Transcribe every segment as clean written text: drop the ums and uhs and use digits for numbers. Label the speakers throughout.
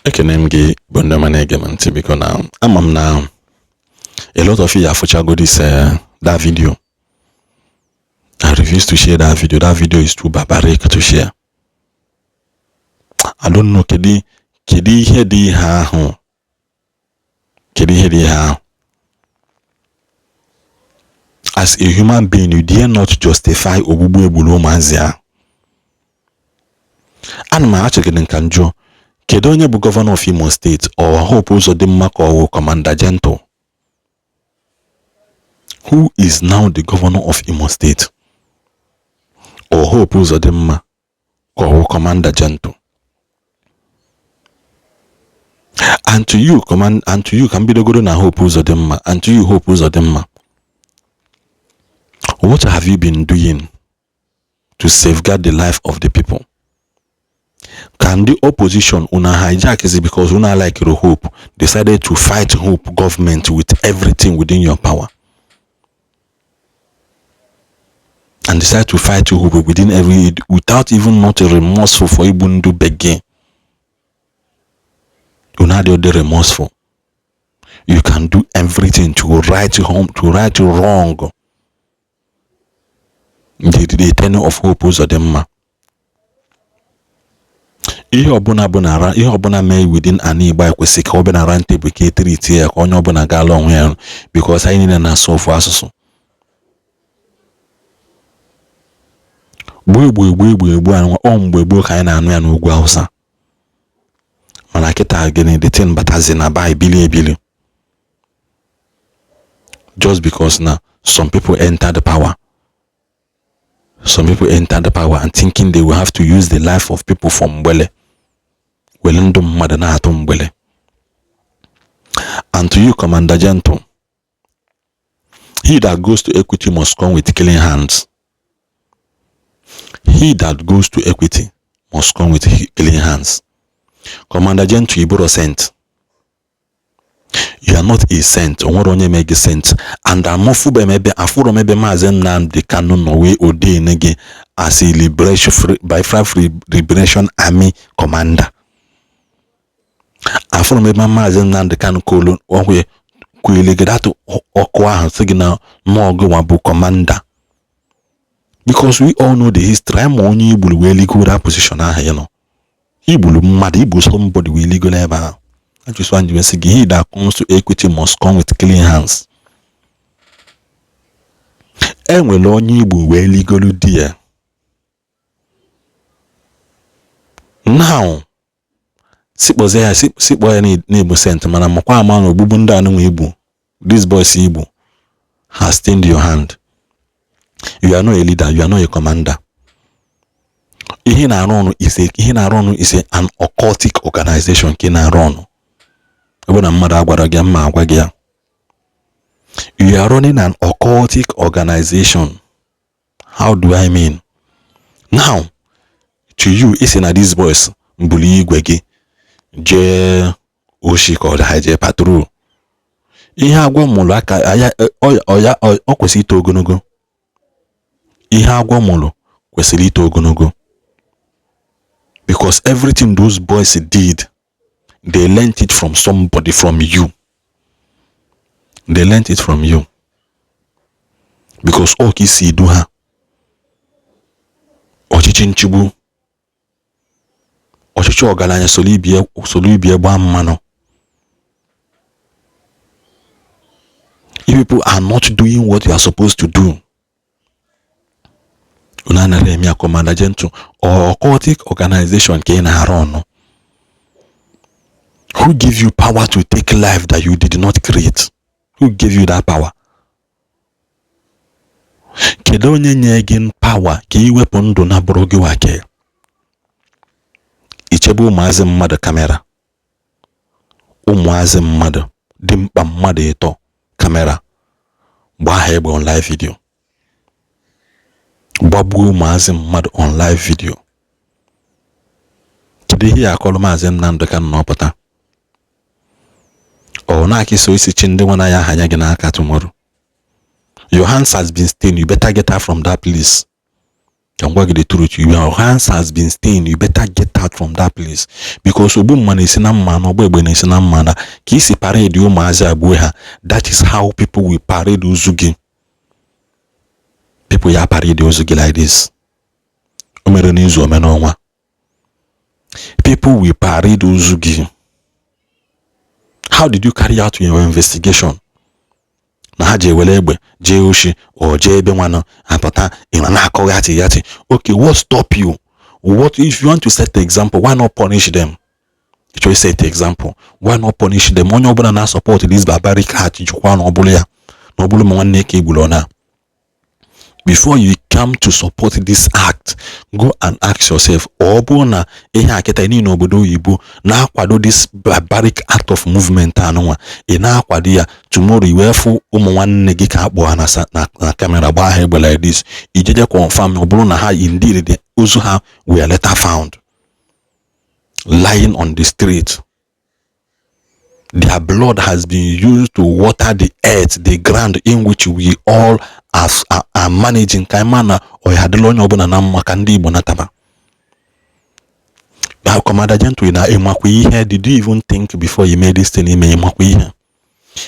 Speaker 1: Ekene m gị bụ ndị ọma na-ege m ntị. Biko, na ama m na a lot of you afụchago this that video. I refuse to share that video. That video is too barbaric to share. I don't know kedu ihe dị ihe ahụ, kedu ihe dị ihe ahụ. As a human being, you dare not justify ogbugbu egburu ụmụazị ahụ. Ana m achọgide nka njụọ, kedu onye bụ governor of Imo State? Ọ Hope Uzodimma ka ọ wụ Commander Gentle? Who is now the governor of Imo State? Ọ Hope Uzodimma ka ọ wụ Commander Gentle? And to you, command, and to you, ka m bidogoro na Hope Uzodimma. And to you, Hope Uzodimma, what have you been doing to safeguard the life of the people? Can the opposition una hijack is because una like Hope decided to fight Hope government with everything within your power and decide to fight Hope within every without even not remorseful for igbu ndụ begin? Una dị remorseful. You can do everything to right home, to right wrong the tenure of Hope Uzodimma. Ihe ọbụla bụ na ihe ọbụla mee within ana Igbo ekwesị ka ọ bịa na round table ka etiriti ya, ka onye ọbụla gaala onwe ya, because anyị niile na-asụ ofu asụsụ. Gboo egbu egbu egbu egbu ọ mgbe gboo ka anyị na-anụ ya n'ugwu Hausa, mana kịta gịnị, the thing batazi na ba ebili ebili just because na some people enter the power. Some people enter the power and thinking they will have to use the life of people for mgbele, wele ndụ mmadụ na-atụ mgbele. And to you, Commander Gentle, he that goes to equity must come with clean hands. He that goes to equity must come with clean hands. Commander Gentle, iburo saint. You are not a saint. O nwere onye mee gị saint. And amụfụbe m ebe afụrọ m ebe Maazị Nnamdi Kanu nọ wee ordain gị as a liberation Biafra Free Liberation Army commander. Afụrọ m ebe Maazị Nnamdi Kanu kolu ọhụụ kwele gị datụ ọkụ ahụ sị gị na mmụọ gị nwa bụ commander, because we all know the history. Anyị ma onye igburu wee ligo that position ahụ ị nọ. Igburu mmadụ, igbu somebody wee ligo n'ebe ahụ. Ajụsụ anyị wee sị gị, he that comes to equity must come with clean hands. E nwere onye igbo wee ligolu di ya. Now sikpọzie ya, sikpọ ya n'igbo sent, mana makwa ama na ogbugbu ndị anụnwa igbo, these boys igbo, has stained your hand. You are not a leader, you are not a commander. Ihe na-arụ ọnụ is a, ihe na-arụ ọnụ is an occultic organization nke na-arụ ọnụ. Ebe na mmadụ agwara gị mma agwa gị ya. You are running an occultic organization. How do I mean? Now, to you, isi na these boys mbuli igwe gị jee oshi ka ọ ha jee patrol. Ihe agwọ mụrụ aka ya ọ kwesịrị ito ogologo. Ihe agwọ mụrụ kwesịrị ito ogologo. Because everything those boys did, they learnt it from somebody, from you. They learnt it from you. Because ọ ka isi edu ha. Ọchịchị nchigbu, ọchịchị ọgaranya soro ibie gbaa mmanụ. You people are not doing what you are supposed to do. Unu anaghị eme ya. Commander Gentle, occultic organization ka ị na-arụ ọnụ. Who give you power to take life that you did not create? Who gave you that power? Kedu onye nye gị power ka ị wepụ ndụ na bụrụ gị wake? Ichebe ụmụazị mmadụ kamera, ụmụazị mmadụ dị mkpa mmadụ ịtọ kamera, gbaa ha egbe on live video, gbagbuo ụmụazị mmadụ on live video. Kedu ihe ya akọrọ Maazị Nnamdi Kanu na ọpụta? Ọ na-aka iso isi chi ndị nwe ya ahanya gị n'aka tomorrow. Your hands has been stained. You better get out from that place. Ka m gwa gị the truth, your hands has been stained. You better get out from that place, because ogbu mma na-esi na mma na ọgba egbe na-esi na mma na ka isi parade ụmụazị agbue ha. That is how people will parade ozu gị. People ya parade ozu gị like this. O mere n'izu, ome n'ọnwa, people will parade ozu gị. How did you carry out your investigation na ha ji ewere egbe jee oshi or jee ebe nwanụ apụta ịma na-akọ yati yati? Okay, what stop you? What if you want to set the example, why not punish them? Ịchọ set the example, why not punish them? Onye ọbụla na-support this barbaric act, jikwa na ọ bụrụ ya na ọ bụrụ ma nwanne ka egburu ọ na. Before you come to support this act, go and ask yourself, ọ bụrụ na ihe a kịta niile obodo oyibo na-akwado this barbaric act of movement anụnwa, ị na-akwado ya, tomorrow i wee fụ ụmụ nwanne gị ka akpọ ha na camera, gbaa ha egbe like this, ijeje confirm, ọ bụrụ na ha indeed the ozu ha were later found lying on the street, their blood has been used to water the earth, the ground in which we all are managing. Ka anyị ma na ọ ya adịla onye ọbụla na mma ka ndị Igbo nataba. Commander Gentle, na ịmakwa ihe? Did you even think before you made this thing? Ime ịmakwa ihe?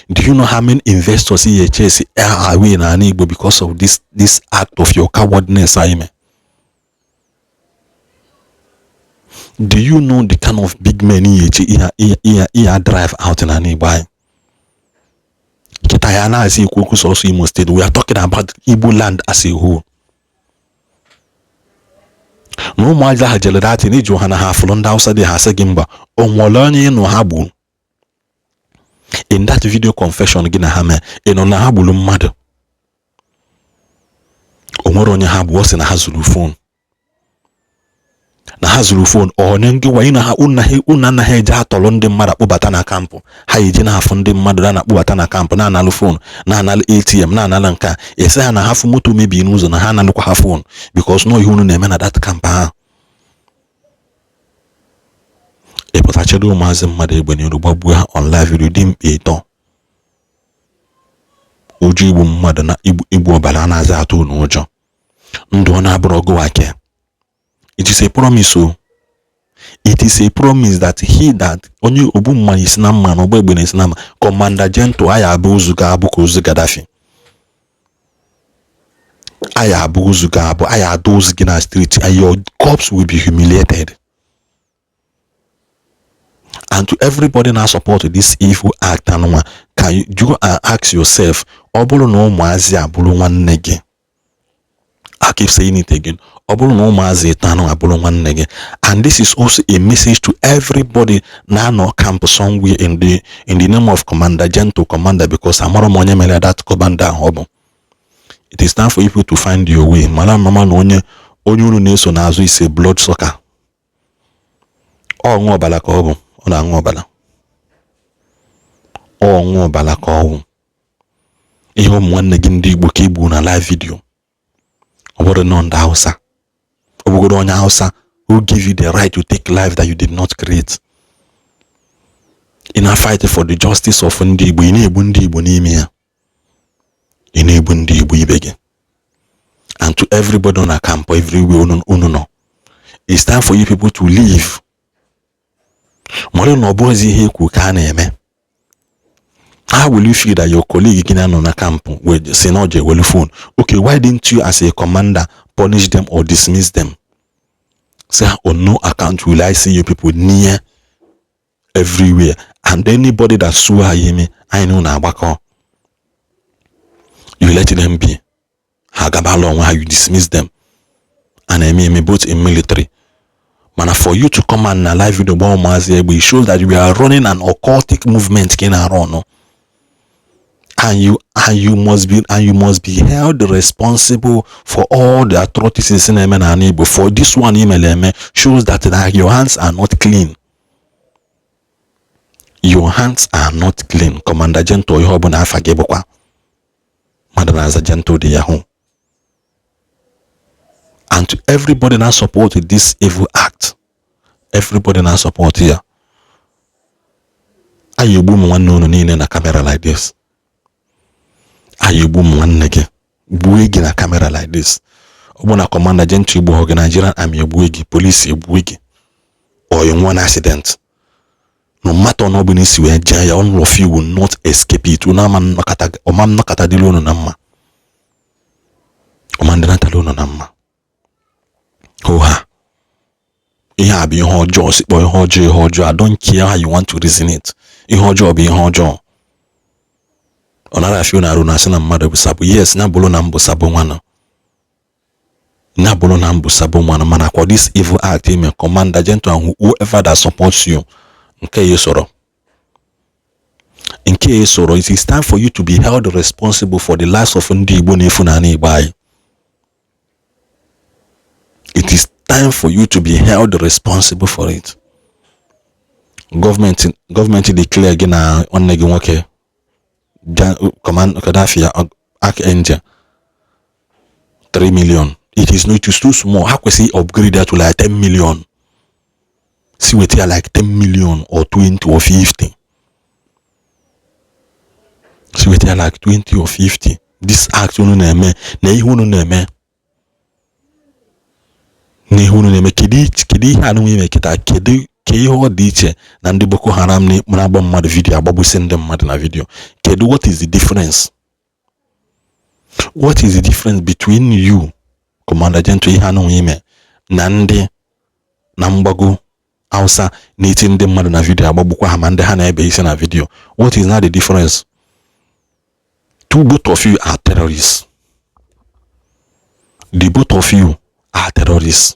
Speaker 1: Do you know how many investors ihe chase away na ala Igbo because of this act of your cowardness anyị? Do you know the kind of big men ihe eche ihe drive out na ala Igbo anyị kịta ya na-asị ekwu okwu sọsọ Imo State? We are talking about Igbo land as a whole. Na ụmụazị ahụ jere datin iji ha na ha fụrụ ndị Hausa dị, ha sị gị mba. O nwere onye ịnụ ha gburu in that video confession gị na ha mee? Ị nọ na ha gburu mmadụ? O nwere onye ha gbuo? Ọ sị na ha zuru phone, na ha zuru phone. Onye ngị wa na ha unu anaghị eje atọrọ ndị mmadụ akpụbata na camp ha, eji na-afụ ndị mmadụ na na-akpụbata na camp, na-analụ phone, na-analụ ATM, na-analụ nke a, ese ha na ha fụ moto mebiri n'ụzọ na ha analụkwa ha phone, because nọ ihe unu na-eme na that camp ahụ. Ịpụtachara ụmụazị mmadụ egbe n'iru, gbagbuo ha on live video, dị mkpa ịtọ ụjọ igbu mmadụ na igbu ọbara anaghịzi atụ unu ụjọ. Ndụ ọ na-abụrụ ọgụ ake. It is a promise o. It is a promise that he that onye ogbu mma esi na mma na ọgba egbe na-esi na mma. Commander Gentle, aya abụ ozu ga-abụ ka ozu Gaddafi. Aya abụ ozu ga-abụ, aya ada ozu gị na street, and your corpse will be humiliated. And to everybody na support this evil act anụnwa, can you go and ask yourself, ọ bụrụ na ụmụazị a bụrụ nwanne gị? I keep saying it again. Ọ bụrụ na ụmụazị ịtọ anụ abụrụ nwanne gị. And this is also a message to everybody na-anọ camp somewhere in the name of Commander Gentle Commander, because amara m onye mere that commander ahụ ọ bụ. It is time for you people to find your way. Mara mama na onye unu na-eso n'azụ ise blood sucker. Ọ ṅụọ ọbara ka ọ bụ, ọ na-aṅụ ọbara. Ọ ṅụọ ọbara ka ọ bụ. Ihe ụmụ nwanne gị ndị Igbo ka igbu na live video. Ọ bụrụ nọ ndị Hausa, ọ bụgoro onye Hausa, who give you the right to take life that you did not create? Ị na-fight for the justice of ndị Igbo, ị na-egbu ndị Igbo n'ime ya, ị na-egbu ndị Igbo ibe gị. And to everybody na camp everywhere unu nọ, it's time for you people to leave. Mara na ọ bụghịzi ihe ekwu ka a na-eme. How will you feel that your colleague gị na-anọ na camp wee sị na ọ ji ewelu phone? Okay, why didn't you as a commander punish them or dismiss them? Say, on no account will I see you people near everywhere, and anybody that sue ha ime anyị na agbakọ. You let them be, ha agabala onwe ha. You dismiss them. A na-eme eme both in military, mana for you to come and na live video gba ụmụazị egbe, it shows that you are running an occultic movement ka ị na-arụ ọnụ, and you must be held responsible for all the atrocities na-eme n'ala Igbo. For this one imere eme shows that your hands are not clean. Your hands are not clean, Commander Gentle. Ihe ọbụla afa gị bụkwa mmadụ na-aza Gentle dị yahoo. And to everybody na support this evil act, everybody na support ya, anyị egbu ụmụ nwanne unu niile na camera like this. Anyị egbu ụmụ nwanne gị, gbuo gị na camera like this. Ọ bụ na Commander Gentle igbu gị, Nigerian Army egbue gị, police egbue gị, or you nwụọ na accident, no matter na ọ bụ na isi wee jee ya, all of you will not escape it. Unu ama nnọkọta ọma nnọkọta dịrị unu na mma, ọma ndị natara unu na mma. Ha ihe a bụ ihe ọjọọ. Sikpọ ihe ọjọọ, ihe ọjọọ. I don't care how you want to reason it, ihe ọjọọ bụ ihe ọjọọ. Ọ nara afịa unu arụ na asị na mmadụ bụ sabo. Yes, ya bụrụ na m bụ sabo nwanụ, ya bụrụ na m bụ sabo nwanụ, mana kwa this evil act ime, Commander Gentle and whoever that supports you, nke ya sọrọ, nke ya sọrọ. It is time for you to be held responsible for the lives of ndị Igbo na-efu n'ala Igbo anyị. It is time for you to be held responsible for it. Gọọmenti declare gị na nwanne gị nwoke Command Gaddafi Archangel 3 million. It is not, it is too small. Ha kwesịrị upgrade ya to like 10 million. Si weta ya like 10 million or 20 or 50. Si weta ya like 20 or 50. This act unu na-eme na ihe unu na-eme na ihe unu na-eme, kedu ihe anụ ime kịta? Kedu ka ihe ọ dị iche na ndị Boko Haram na-agba mmadụ video, agbagbusi ndị mmadụ na video? Kedu, what is the difference? What is the difference between you, Commander Gentle, ihe anụ ime na ndị na mgbago Hausa na-eti ndị mmadụ na video, agbagbukwa ha, ma ndị ha na-ebe isi na video? What is now the difference? Two, both of you are terrorists. The both of you are terrorists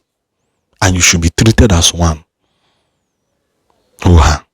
Speaker 1: and you should be treated as one. Oh, ha.